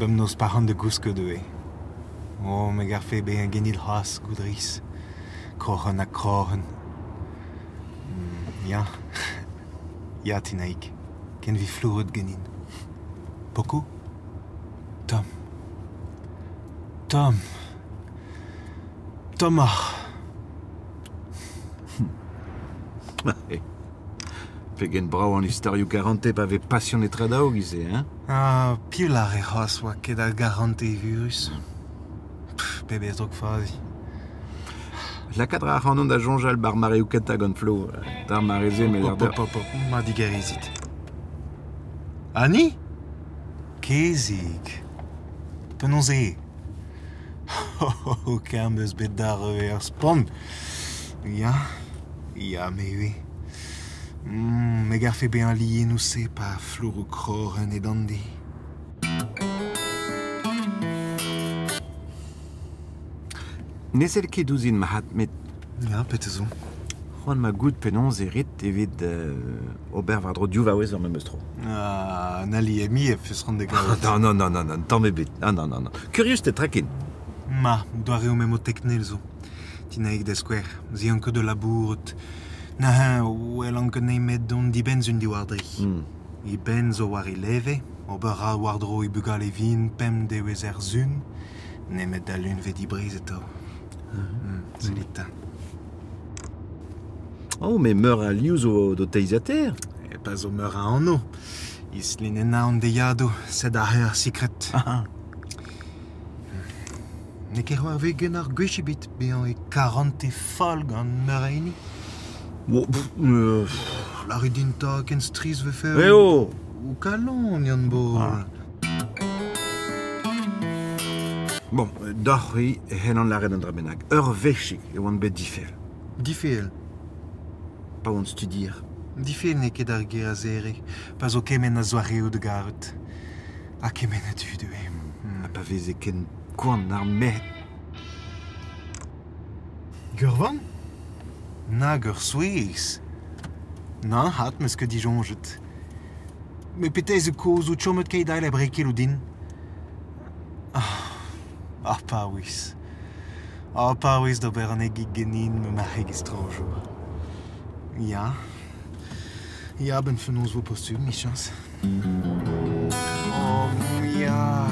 Bemnoz pa ran da gousket ivez. Oh, me garfe bezañ genit c'hoazh, goudriz. Kroc'hen ha kroc'hen. Ya. Ya, Tinaig. Ken vi flouret ganin. Pokoù? Tomm. Tomm. Tommoc'h. Pegen brav an istorioù karantez pa vez pasion etre daou giz-se, hein? Ah, piv 'lâre c'hoazh 'oa ket ar garantez evurus? Pff, pebezh droukfazi. Lakaat 'ra ac'hanon da soñjal 'bar mareoù kentañ gant Flo. D'ar mare-se, me Hop, hop, hop, hop, ma digarezit. Annie? Kezig. Penaos eo? Oh, kaer 'm eus bet d'ar ar spont. Ya, ya, me ivez. Me garfe bezañ lienoù-se pa flouro kroc'hen edan-dezhi. Ne sell ket ouzhin mat, met Ya, petra zo? C'hoant 'ma goût penaos e rit evit ober war-dro div vaouez er memes tro. Ah, un ali emi e feus c'hoant da gaout. Non, non, non, non, non, tamm ebet. Non, non, non, non. Kurius te trakin. Ma, doareoù memoteknel zo. Tinaig da skouer, 'zianko da labourat. Neuze 'welan ket nemet dont dibenn-sun diwar-dri. E benn zo war e leve, ober 'ra war-dro e bugale vihan pemp devezh er sun, nemet da lun 'vez dibrizet atav. Sellit 'ta. Oh, met meur a liv zo d'ho teiziataer. Pa zo meur a anv. Islinennañ an deiadoù, sed aze ar sekred. N'eo ket c'hoarvezet ganeoc'h gwech ebet bezañ e karantez fall gant meur a hini? Bon, pff, Lârit din 'ta ken strizh 'vefe Eo ho kalon, Yann-Baol. Ah. Bon, deoc'h-c'hwi e c'hellan lâret un dra bennak. Ur wechig e oan bet difell. Difell? Pa oan studier. Difell n'eo ket ar ger a zere, pa zo kement a zoareoù da garout. Ha kement a dud ivez. Ha pa veze ken koant ar merc'hed. Gurvan? Nag ur souezh! Nann 'vat 'meus ket disoñjet. Met petra zo kozh out chomet keit-all hep reiñ keloù din? Ar paouez. Ar paouez d'ober an egig ganin ma marc'heg estrañjour. Ya. Ya, 'benn fenoz 'vo posubl, 'michañs. Oh, ya.